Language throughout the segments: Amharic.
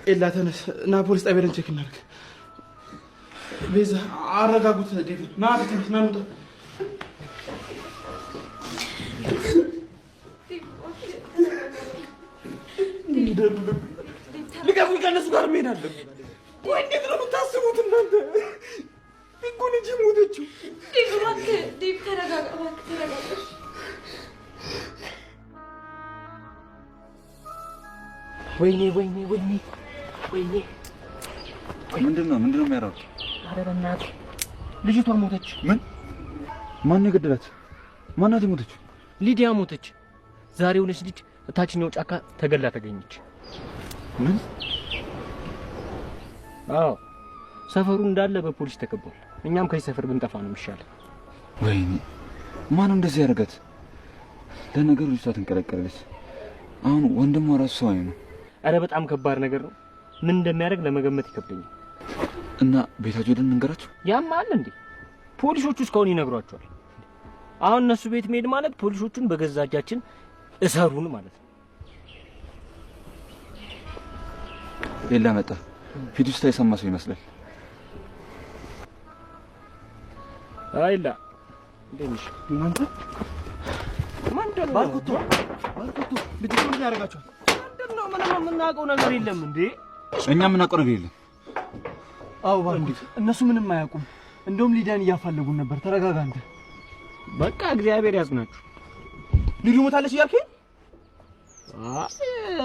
ኤላ ተነስ እና ፖሊስ ጣቢያ ሄደን check እናድርግ። ቤዛ አረጋጉት። ዴቭ ና ተነስ፣ ና እንውጣ። ልቀቁኝ! ከእነሱ ጋር መሄድ አለብን። ቆይ እንዴት ነው የምታስቡት እናንተ? እኮ ልጅ ሞተችው። ዴቭ እባክህ፣ ዴቭ ተረጋጋ፣ እባክህ ተረጋጋ። ወይኔ ወይኔ ወይኔ ወይኔ! ምንድን ነው የሚያደርጉት? ኧረ በእናትህ ልጅቷ ሞተች። ምን? ማን የገደላት? ማናት የሞተችው? ሊዲያ ሞተች። ዛሬ የሆነች ልጅ ታችኛው ጫካ ተገላ ተገኘች። ምን? አዎ ሰፈሩ እንዳለ በፖሊስ ተከቧል። እኛም ከዚህ ሰፈር ብንጠፋ ነው የሚሻለው። ወይኔ ማን እንደዚህ ያደርጋት? ለነገሩ ልጅቷ ትንቀለቀለች። አሁን ወንድሟ ራሱ ሰው ነው። ኧረ በጣም ከባድ ነገር ነው። ምን እንደሚያደርግ ለመገመት ይከብደኛል። እና ቤታቸው ሄደን እንንገራቸው። ያም አለ እንዴ? ፖሊሶቹ እስካሁን ይነግሯቸዋል። አሁን እነሱ ቤት መሄድ ማለት ፖሊሶቹን በገዛ እጃችን እሰሩን ማለት ነው። ኤላ መጣ። ፊቱ ስታይ የሰማ ሰው ይመስላል። አይላ እንዴት ነሽ? እናንተ ምንድን ነው? ባርኮቶ ባርኮቶ ልጅ ምን ያደርጋቸዋል? ምንድን ነው? ምንም የምናውቀው ነገር የለም እንዴ። እኛ የምናውቀው ነገር የለም። አዎ ባርኮት፣ እነሱ ምንም አያውቁም። እንደውም ሊዲያን እያፋለጉን ነበር። ተረጋጋ አንተ። በቃ እግዚአብሔር ያጽናችሁ። ሊዱ ሞታለች እያልከኝ? አይ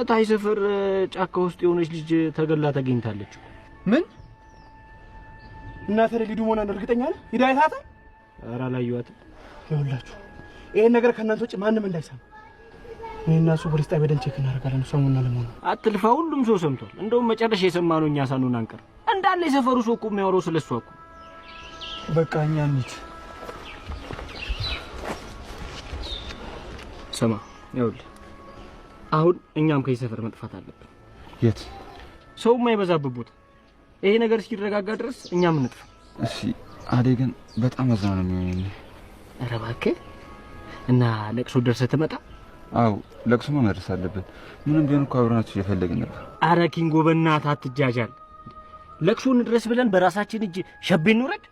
ታይ ሰፈር ጫካ ውስጥ የሆነች ልጅ ተገላ ተገኝታለች። ምን? እና ታዲያ ሊዱ መሆኗን እርግጠኛ ነህ? ሂዳ አይተሃታል? ኧረ አላየኋትም። ይኸውላችሁ ይሄን ነገር ከእናንተ ውጭ ማንም እንዳይሰማ። እኔ እና እሱ ፖሊስ ጣቢያ ሄደን check እናደርጋለን እሷ መሆኗን አለመሆኗን። አትልፋ፣ ሁሉም ሰው ሰምቷል። እንደውም መጨረሻ የሰማነው እኛ ሳንሆን አንቀርም። እንዳለ የሰፈሩ ሰው እኮ የሚያወራው ስለሷ እኮ። በቃ እኛ እንሂድ። ስማ ይኸውልህ፣ አሁን እኛም ከዚህ ሰፈር መጥፋት አለብን። የት? ሰው የማይበዛበት ቦታ። ይሄ ነገር እስኪረጋጋ ድረስ እኛም እንጥፋ። እሺ። አዴ ግን በጣም አዝና ነው የሚሆነው። ኧረ እባክህ። እና ለቅሶ ደርሰህ ትመጣ? አዎ ለቅሶማ መድረስ አለብን። ምንም ቢሆን እኮ አብረናቸው እየፈለግን ነበር። ኧረ ኪንጎ በእናትህ አትጃጃል። ለቅሶ እንድረስ ብለን በራሳችን እጅ ሸቤ እንውረድ?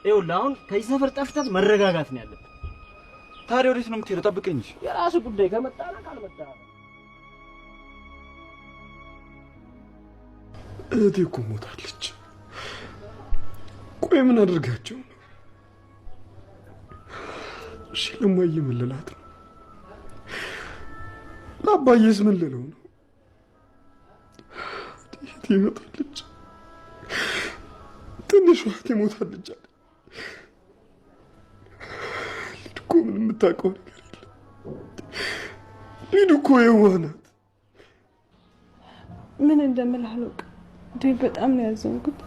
ይኸውልህ አሁን ከዚህ ሰፈር ጠፍተን መረጋጋት ነው ያለብን። ታዲያ ወዴት ነው የምትሄደው? ጠብቀኝ እንጂ። የራስህ ጉዳይ፣ ከመጣህ ካልመጣህ። እህቴ እኮ ሞታለች። ቆይ ምን አድርጋቸው ነው? እሺ ለማዬ ምን ልላት ነው? ለአባዬስ ምን ልለው ነው? እህቴ ሞታለች፣ ትንሿ እህቴ ሞታለች አለ። ሊዱ እኮ ምንም የምታውቀው ነገር የለም። ሊዱ እኮ የዋህ ናት። ምን እንደምልህ አላውቅም። ዴቭ በጣም ነው ያዘንኩት።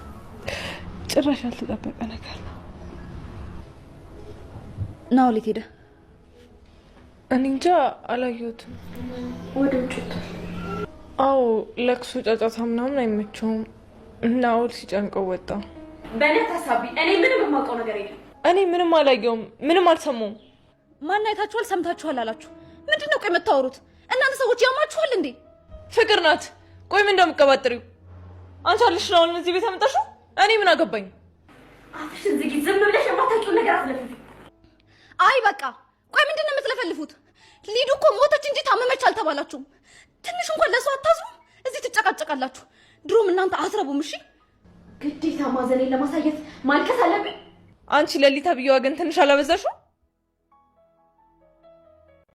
ጭራሽ ያልተጠበቀ ነገር ነው። ናኦል የት ሄደ? እኔ እንጃ አላየሁትም። ወደ ውጭ ወጥቷል። አዎ ለቅሶ ጫጫታ ምናምን አይመቸውም። ናኦል ሲጨንቀው ወጣ። በእኔ ታሳቢ እኔ ምንም የማውቀው ነገር የለም። እኔ ምንም አላየሁም፣ ምንም አልሰማሁም። ማን አይታችኋል ሰምታችኋል አላችሁ? ምንድን ነው ቆይ የምታወሩት እናንተ ሰዎች ያማችኋል እንዴ? ፍቅር ናት። ቆይ ምን እንደምቀባጥሪው አንቺ አለሽ ናኦልን እዚህ ቤት ያመጣሽው? እኔ ምን አገባኝ? አፍሽን ዝጊ። ዝም ብለሽ የማታውቂውን ነገር አትለፍልፊ። አይ በቃ ቆይ ምንድን ነው የምትለፈልፉት? ሊዱ እኮ ሞተች እንጂ ታመመች አልተባላችሁም። ትንሽ እንኳን ለሰው አታዝኑም? እዚህ ትጨቃጨቃላችሁ። ድሮም እናንተ አትረቡም። እሺ ግዴታ ማዘኔን ለማሳየት ማልቀስ አለብኝ? አንቺ ለሊታ ብየዋ ግን ትንሽ አላበዛሽው?